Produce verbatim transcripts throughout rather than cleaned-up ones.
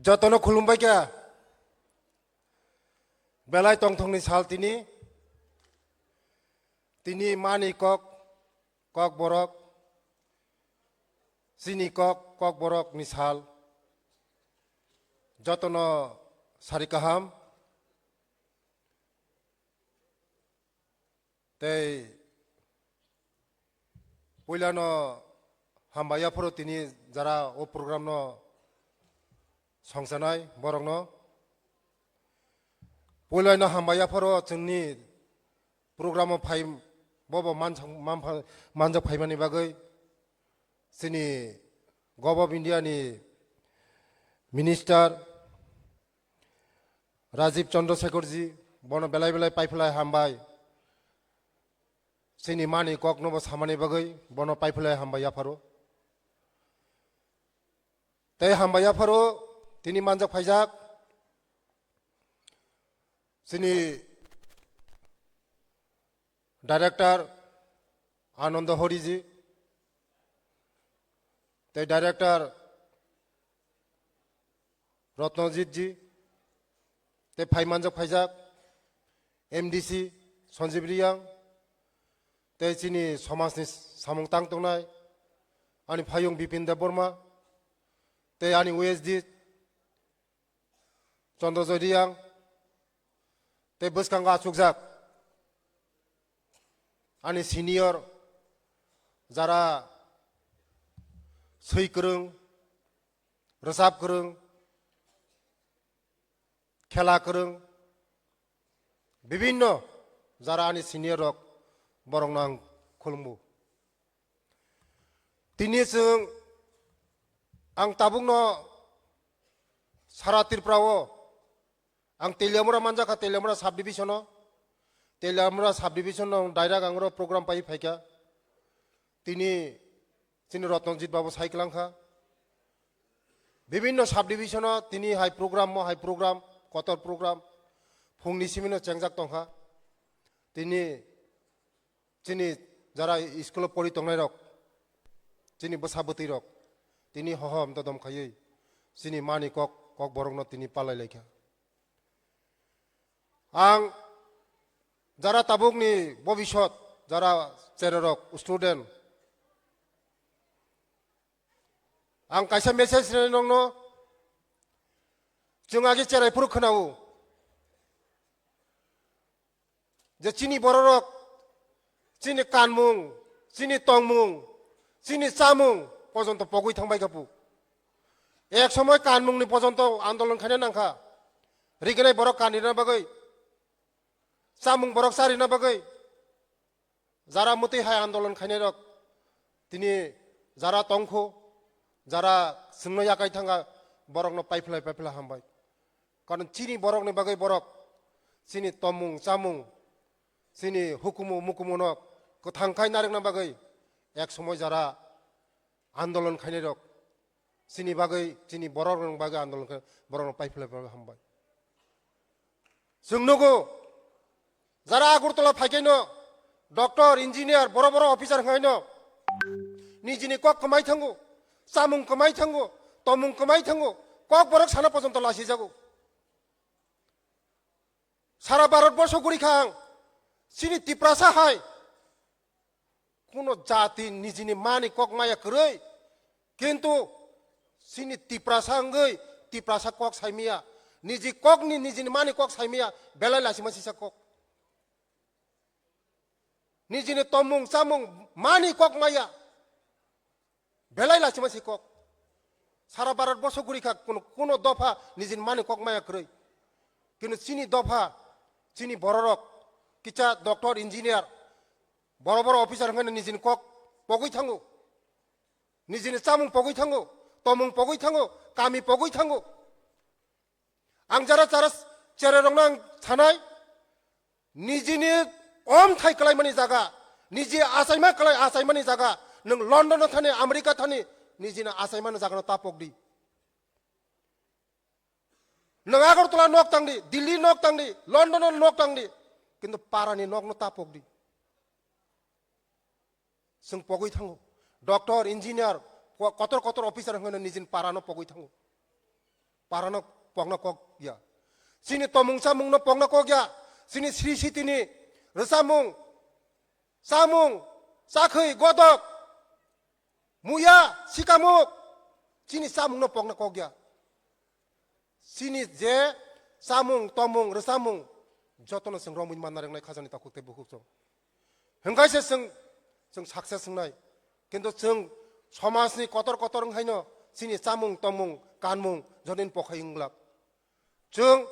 Jotono khulumbai kha. Belai tongthokni sal tini. Tini mani kok, kok borok, chini kok, kok borok ni sal. Jotono sari kaham. Tei puilano hambai yapharo tini jara o program no songsanai borokno. Puilano hambai yapharo chwngni program o phai bobo mansa-, manpha-, manjak phaimani bagwi chini Govt of India ni Minister Rajiv Chandrasekharji, bono belai belai paiphlai hambai. Chini mani kokno bo samani bagwi bono paiphlai hambai yapharo. Tei hambai yapharo tini manjak phaijak chini Director Ananda Horiji, tei Director Ratnajit ji, tei phai manjak phaijak M D C Sanjeev Reang, tei chini somajni samung tang tongnai ani phayung Bipin Debbarma, tei ani O S D Chandrajoy Reang, tei bwskango achukjak ani senior jara swi kwrwng, rwchap kwrwng, khela kwrwng, bibinno jara ani senior rok, borokno ang khulumgo. Tini chwng ang tabukno sara Tripura o ang Teliamura manjakha, Teliamura subdivision o, Teliamura subdivision o direct ang oro program pai phaikha. Tini chini Rotnojit babu sai kwlangkha. Bibinno subdivision o tini hai program, mo hai program, kotor program, phungni simino chengjak tongkha. Tini chini jara school o pori tongnai rok, chini bwsa bwtwi rok, tini hohom dodom khaiwi chini mani kok, kok borokno tini palai laikha. Ang jara tabukni bobisot, jara chererok, student, ang kaisa message rinai nongno, chwng age cherai phuru khwnao je chini bororok, chini kanmung, chini tongmung, chini chamung pojonto pogwi thangbai kha pu. Ek somoi kanmungni pojonto andolon khaina nangkha, riginai borok kanrina bagwi, chamung borok charina bagwi. Jara mwtwi hai andolon khainai rok tini jara tongkho, jara chwngno yakai thanga, borokno paiphlai paiphlai hambai. Karon chini borokni bagwi borok chini tomung chamung, chini hukumu mukumuno kwthang khai narwkna bagwi ek somoi jara andolon khainai rok chini bagwi, chini borok rok bagwi andolon khe borok rok paiphlai paiphlai hambai. Chwng nugo, jara Agartala phaikhaino doctor, engineer, boro boro officer hwnkhaino nijini kok kwmai thango, chamung kwmai thango, tomung kwmai thango, kok borok sana pojonto lasijago. Sara Bharat borso guri kha ang, chini Tiprasa hai kuno jati nijini mani kok maya kwrwi, kintu chini Tiprasa wngwi Tiprasa kok saimaya, niji kokni nijini mani kok saimaya, belai lasima sisa kok. Nijini tomung chamung mani kok maya, belai lasima si kok. Sara Bharat borso guri kha kuno, kuno dopha nijini mani kok maya kwrwi. Kintu chini dopha, chini bororok kicha doctor, engineer, boro boro officer hwnkhe nijini kok pogwi thango. Nijini chamung pogwi thango, tomung pogwi thango, kami pogwi thango. Ang jara chara chererokno ang sanai, nijini omthai kwlaimani jaga, niji achaima kwlai achaimani jaga, nwng London-o thani, America thani, nijini achaimani jagano ta pokdi. Nwng Agartala nok tangdi, Delhi nok tangdi, London-o nok tangdi, kintu parani nokno ta pokdi. Chwng pogwi thango. Doctor, engineer, ko-, kotor kotor officer hwnkheno nijini parano pogwi thango. arano pokna kok ya. Chini tomung chamung no pokna kok ya. Chini sri siti ni rwchapmung, chamung, chakhwi, godok, muya, sikamuk, chini chamung no pokna kok ya. Chini je chamung, tomung, rwchapmung, jotono chwng romwi manna rwngnai khajani takhuk tei bukhuk chwng. Hwnkhe se chwng, chwng success wngnai. Kintu chwng somajni kotor kotor wngkhaino chini chamung, tomung, kanmung jodin pokhai wnglak. Chwng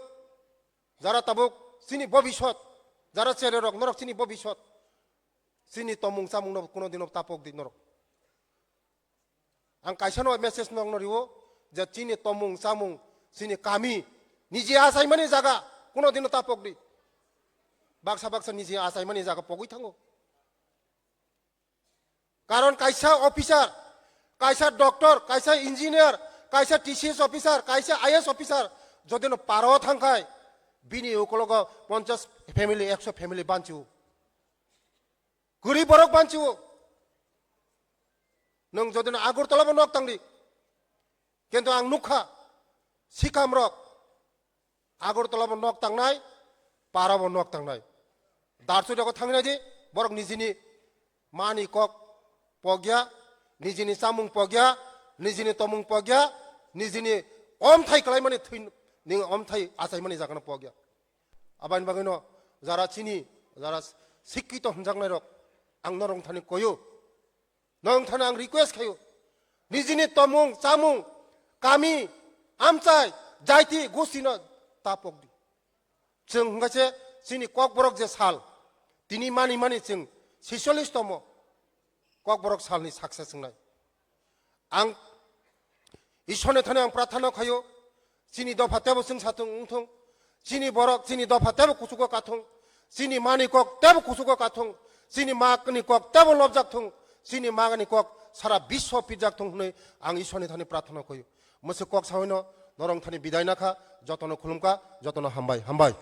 jara tabuk chini bobisot, jara chererok norok chini bobisot, chini tomung chamungno kuno dino tapok di norok. Ang kaisano message nokno rio je chini tomung chamung, chini kami, niji achaimani jaga kuno dino tapok di. Baksa baksa niji achaimani jaga pogwi thango. Karon kaisa officer, kaisa doctor, kaisa engineer, kaisa T C S officer, kaisa I A S officer, jodino paro thangkhai, bini ukologo ponchas family, ekso family banchiu. Gurib borok banchiu. Nung jodino Agartala bo nok tangdi. Kintu ang nukha, sikamrok Agartala bo nok tangnai, para bo nok tangnai. Darsu jago thangna di, borok nijini mani kok pogya, nijini chamung pogya, nijini tomung pogya, nijini omthai kalaimani thin, ning omthai achaimani jagano pogya. Abani bagwino jara chini, jara sikkito hwnjaknairok ang norok thani koyo. Nong thani ang request khayo. Nijini tomung, chamung, kami, amchai, jaiti, gustino tapok di. Chwng hwnkha se chini kokborok je sal, tini mani mani chwng sisolish tomo kokborok salni success wngnai. Ang Ishorni thani ang prarthana khayo, chini dopha tebo chwngsathung wngthung, chini borok, chini dopha tebo kuchugo kathung, chini mani kok tebo kuchugo kathung, chini magni kok tebo lobjak thung, chini magni kok sara biswa pirjak thung hwnwi ang Ishorni thani prarthana khayo. Mwswk kok saoino norok thani bidai nakha, jotono khulumkha, jotono hambai, hambai.